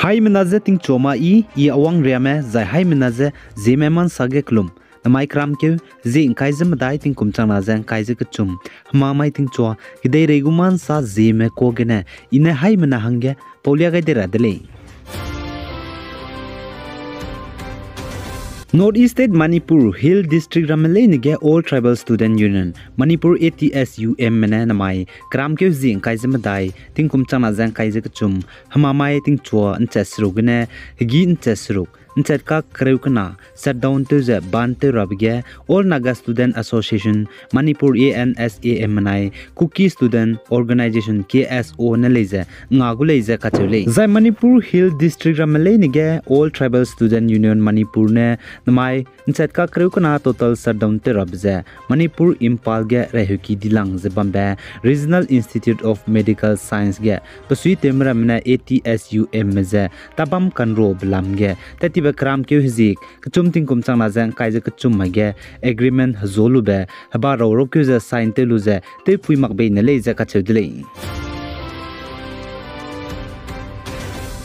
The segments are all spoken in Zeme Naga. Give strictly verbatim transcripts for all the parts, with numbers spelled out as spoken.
Haimena je tingchua ma i, i Awang Riame, zai haimena je Zeme Mansa ge kelum. Namai keramkeu zie ngkai ze medai tingkum changna ze ngkai ze kechum, hemamai tingchua, kedeirei gu mansa Zeme ka gene, i ne haimena hangge paulia gai de ra de lei. North East State Manipur Hill District ramme leine ge All Tribal Student Union, Manipur A T S U M me ne namai keramkeu zie ngkai ze medai tingkum changna ze ngkai ze kechum, hemamai tingchua nchet seruk gene hegî nchet seruk, nchet kak kereu kena shutdown tew ze ban tew rabe ge All Naga Student Association, Manipur A N S A M menai Kuki Student Organisation, K S O ne lei ze nga gu lei ze kacheu lei. Zai Manipur Hill District ramme leine ge All Tribal Student Union Manipur ne namai nchet kak kereu kena total shutdown tew rabe ze Manipur Imphal ge raiheuki dilang ze bambe Regional Institute of Medical Science ge besuitewme ramme ne A T S U M me ze tabam kanrobe lam ge tat tibe keramkeu hezie kechum tingkum changna ze ngkai ze kechum mai ge agreement hezu lube heba rau rokeu ze sign tew lu ze tewpui mak bei ne lei ze kacheu de lei.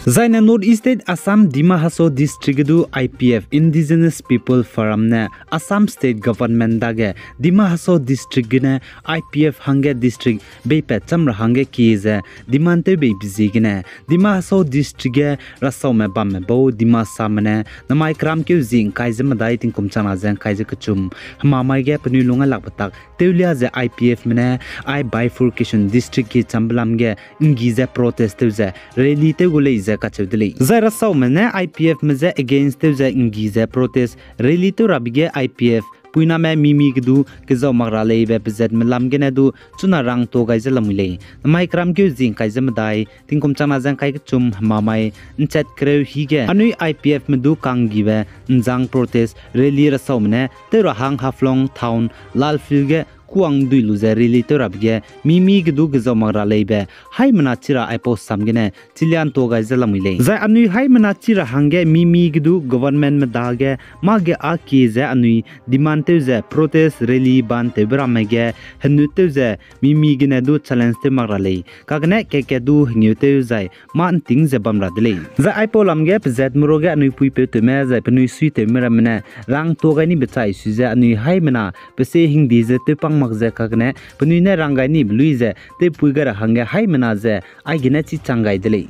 Zaine North East State Assam Dima Hasao District ge du I P F, Indigenous People Forum ne Assam State Government dage Dima Hasao District gene I P F hangge district beipat cham ra hangge kie ze demand tew beibe ziegene Dima Hasao District ge rasaume bamme bau Dimasame ne namai keramkeu zie ngkai ze medai tingkum changna ze ngkai ze kechum hemamai ge penui lung gai lakbe tak tewlia ze I P F me ne ai bifurcation district ki chambe lam ge nggi ze protest tew ze rally tew gu lei ze kacheu de lei. Zai rasaume ne I P F me je against tew ze nggi ze protest rally tew rabe ge I P F puiname mimi ge du kezau mak ra leibe pezatme lam gene du chuna rangtuâ gai ze lamui lei. Namai keramkeu zie ngkai ze medai tingkum changna ze ngkai kechum hemamai nchet kereu hî ge anui I P F me du kanggibe nzang protest rally rasaume ne tew ra hang Haflong Town Lal Field ge kuang dui lu ze rally tew rabe ge mimi ge du kezau mak ra leibe haimena chi ra aipau sam gene chiliantuâ gai ze lamui lei. Zai anui haimena chi ra hangge mimi ge du government me dage mâ ge â kie ze anui demand tew ze protest rally ban tewbe ramme ge henut tew ze mimi gene du challenge tew mak ra lei. Kagene kat-kat du hengeu tew zai mâ nting ze bam ra de lei. Zai aipau lam ge pezatme ruage anui puipeu tewme zai penui suitewme ramme ne rangtuâ gai nibe chai sui ze anui haimena pe sie hingdi ze tewpang mak ze kagene penui ne rang gai nibe lui ze tewpui gai ra hangge haimena ze aigene chichang gai de lei.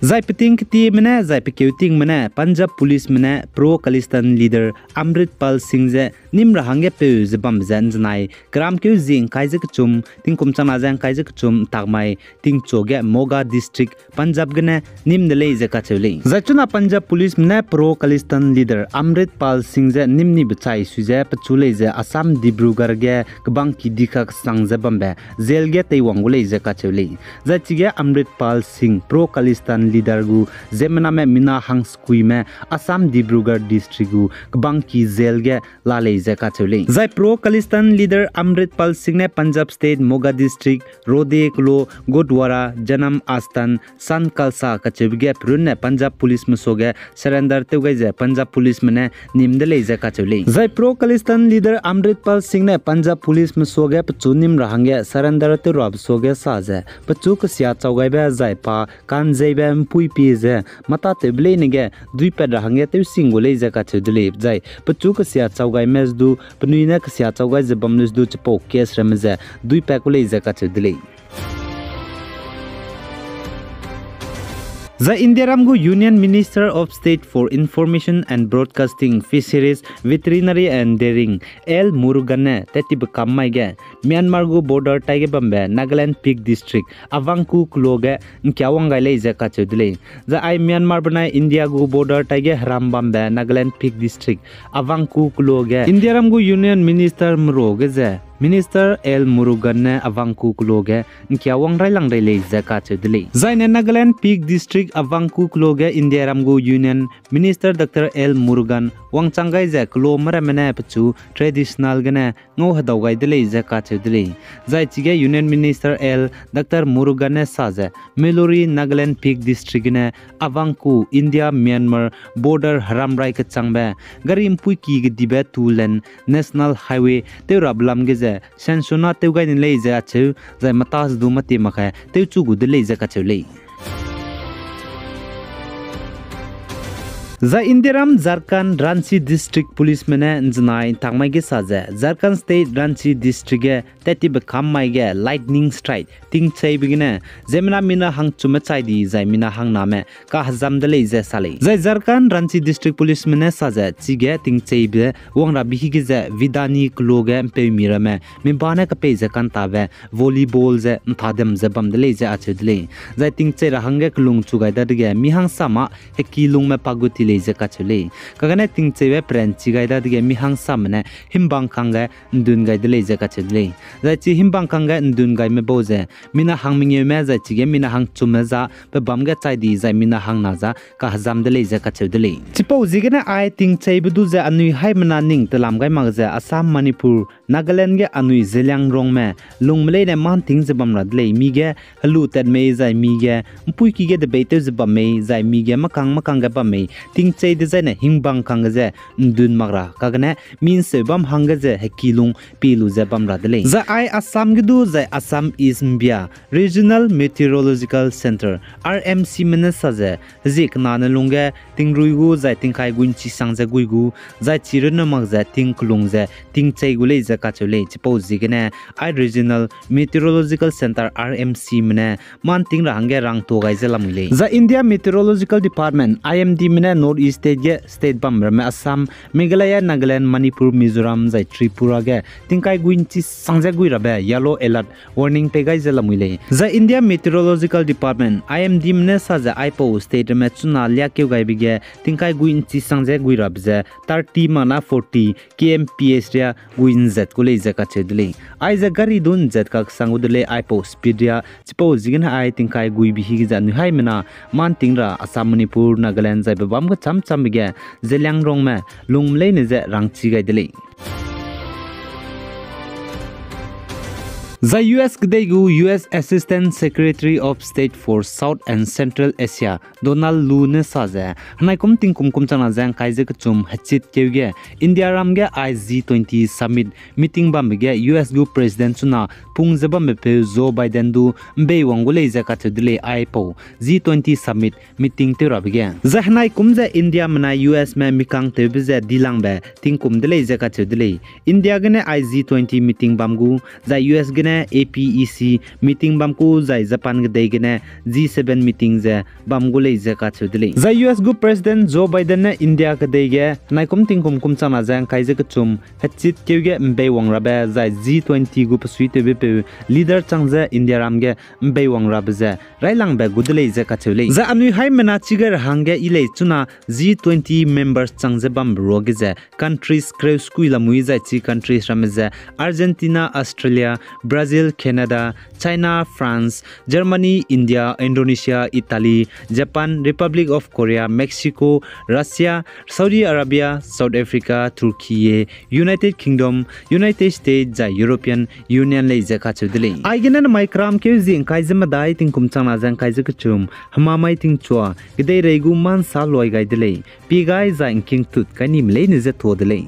Zai peting ketieme ne zai pekeutingme ne Punjab Policeme ne Pro Khalistan leader Amritpal Singh ze nîm ra hangge peu ze bambe ze nzenai keramkeu zie ngkai ze kechum tingkum changna ze ngkai ze kechum ntak mai tingchua ge Moga District Punjab gene nîm de lei ze kacheu lei. Zai chuna Punjab Policeme ne Pro Khalistan leader Amritpal Singh ze nîm nibe chai sui ze pechu lei ze Assam Dibrugarh ge kebangki dika kesang ze bambe jail ge teiwang gu lei ze kacheu lei. Zai chige Amritpal Singh Pro Khalistan leader gu ziemmename mina hangskuime Assam Dibrugarh District gu kebangki jail ge la lei ze kacheu lei. Zai Pro Khalistan leader Amritpal Singh ne Punjab State Moga District Rohde kelo Gurdwara Janam Asthan San Khalsa kacheube ge perunne Punjab Policeme suage surrender tew gai ze Punjab Policeme ne nîm de lei ze kacheu lei. Zai Pro Khalistan leader Amritpal Singh ne Punjab Policeme suage pechu nîm ra hangge surrender tew rabe suage sa ze pechu kesia chau gaibe zai pa kanzeibe mpui pie ze mâtatewbe leine ge duipat ra hangge tewsing gu lei ze kacheu de lei. Zai pechu kesia chau gaime du penui ne kesia chau gai ze bam lu du chipau case ramme ze duipat gu lei ze kacheu de lei. Zai Indiaram gu Union Minister of State for Information and Broadcasting, Fisheries, Veterinary and Dairying, L Murugan ne tat tibe kam mai ge Myanmar gu border taige bambe Nagaland Phek District Avangku kelo ge ngkiawang gai lei ze kacheu de lei. Zai ai Myanmar benai India gu border taige heram bambe Nagaland Phek District Avangku kelo ge Indiaram gu Union Minister merua ge ze Minister L Murugan ne Avangku kelo ge ngkiawang railang rei lei ze kacheu de lei. Zaine Nagaland Phek District Avangku kelo ge Indiaram gu Union Minister Dr L Murugan wangchang gai ze kelome ramme ne pechu traditional gene ngau hedau gai de lei ze kacheu de lei. Zai chige Union Minister L Dr Murugan ne sa ze Meiluri Nagaland Phek District gene Avangku India Myanmar border heramrai kechangbe gari mpuiki gedibe two lane National Highway tew rabe lam ge ze sanction na tew gai ni lei ze acheu, zai mata ze du mâtie mak ge tewchu gu de lei ze kacheu lei. Zai Indiaram Jharkhand Ranchi District Policeme ne nzenai ntak mai ge sa ze, Jharkhand State Ranchi District ge tat tibe kam mai ge lightning strike tingcheibe gene, ziemmena mina hangchume chai di zai mina hangname kahezam de lei ze sa lei. Zai Jharkhand Ranchi District Policeme ne sa ze, chige tingcheibe wang rabe hige ze Vidani keloa ge ’mpeumi ramme mi ba ne kepei ze kantabe volleyball ze ’nthadem ze bam de lei ze acheu de lei. Zai tingchei ra hangge kelung chu gai dadege mi hangsa mâ heki lungme pa gu ti lei ze kacheu lei. Kagane tingcheibe peranchi gai dadege mi hangsame ne himbang kangge ’ndun gai de lei ze kacheu de lei. Zai chi himbang kangge ’ndun gaime bau ze mina hang mengeume zai chige mina hangchume za pe bâm ge chai di zai mina hangna za kahezam de lei ze kacheu de lei. Chipau ziegene ai tingcheibe du ze anui haimena ning telam gai mak ze Assam, Manipur, Nagaland ge anui Zeliangrongme lungme leine mâ ’nting ze bam ra de lei, mi ge helu tat mei zai mi ge ’mpuiki ge debeitew ze bam mei zai mi ge mâkang mâkang ge bam mei, tingchei dezaine himbang kangge ze ’ndun mak ra, kagane mi ’nseu bam hangge ze heki lung pie lu ze bam ra de lei. Zai ai Assam ge du zai Assam East Mbia Regional Meteorological Centre, R M Cme ne sa ze, hezie kenane lungge tingrui gu zai tingkai gu ’nchi sang ze gui gu, zai chi runne mak ze ting kelung ze tingchei gu lei ze kacheu lei. Chipau ziegene ai Regional Meteorological Centre, R M Cme ne mâ ’nting ra hangge rangtuâ gai ze lamui lei. Zai India Meteorological Department, I M Dme ne North East State ge state bam ramme Assam, Meghalaya, Nagaland, Manipur, Mizoram zai Tripura ge tingkai gu ’nchi sang ze gui rabe yellow alert warning pei gai ze lamui lei. Zai India Meteorological Department, I M Dme ne sa ze aipau state ramme chuna liakeu gaibe ge tingkai gu ’nchi sang ze gui rabe ze thirty mana forty kilometres ria gu ’nzat gu lei ze kacheu de lei. Aize gari du ’nzat kaksang gu de lei aipau speed ria, chipau ziegene ai tingkai guibe hige ze anui haimena mâ ’nting ra Assam, Manipur, Nagaland zai bebâm gechâm châmbe ge Zeliangrongme lungme leine ze rangchi gai de lei. Zai U S kedei gu U S Assistant Secretary of State for South and Central Asia, Donald Lu ne sa ze, henaikum tingkum kum changna ze ’ngkai ze kechum hechit keu ge Indiaram ge ai G twenty Summit meeting bambe ge U S gu President chuna pung ze bambepeu Joe Biden du ’mbeiwang gu lei ze kacheu de lei aipau G twenty Summit meeting tew rabe ge. Zai henaikum ze Indiame nai U Sme mikangtewbe ze dilangbe tingkum de lei ze kacheu de lei. India gene ai G twenty meeting bam gu, zai U S gene A P E C meeting bam gu, zai Japan kedei gene G seven meeting ze bam gu lei ze kacheu de lei. Zai U S gu President Joe Biden ne India kedei ge henaikum tingkum kum changna ze ’ngkai ze kechum hechit keu ge ’mbeiwang rabe zai G twenty gu besuitewbepeu leader chang ze Indiaram ge ’mbeiwang rabe ze railangbe gu de lei ze kacheu lei. Zai anui haimena chige ra hangge i lei chuna G twenty members chang ze bambe ruage ze countries kereu sekui lamui zai chi countries ramme ze Argentina, Australia, Brazil, Canada, China, France, Germany, India, Indonesia, Italy, Japan, Republic of Korea, Mexico, Russia, Saudi Arabia, South Africa, Turkey, United Kingdom, United States zai European Union lei ze kacheu de lei. Aigene namai keram keu zie ’ngkai ze medai tingkum changna ze ’ngkai ze kechum, hemamai tingchua, kedeirei gu mâ ’nsa luai gai de lei. Pie gai zai ’ngking tut kai nime leine ze tuâ de lei.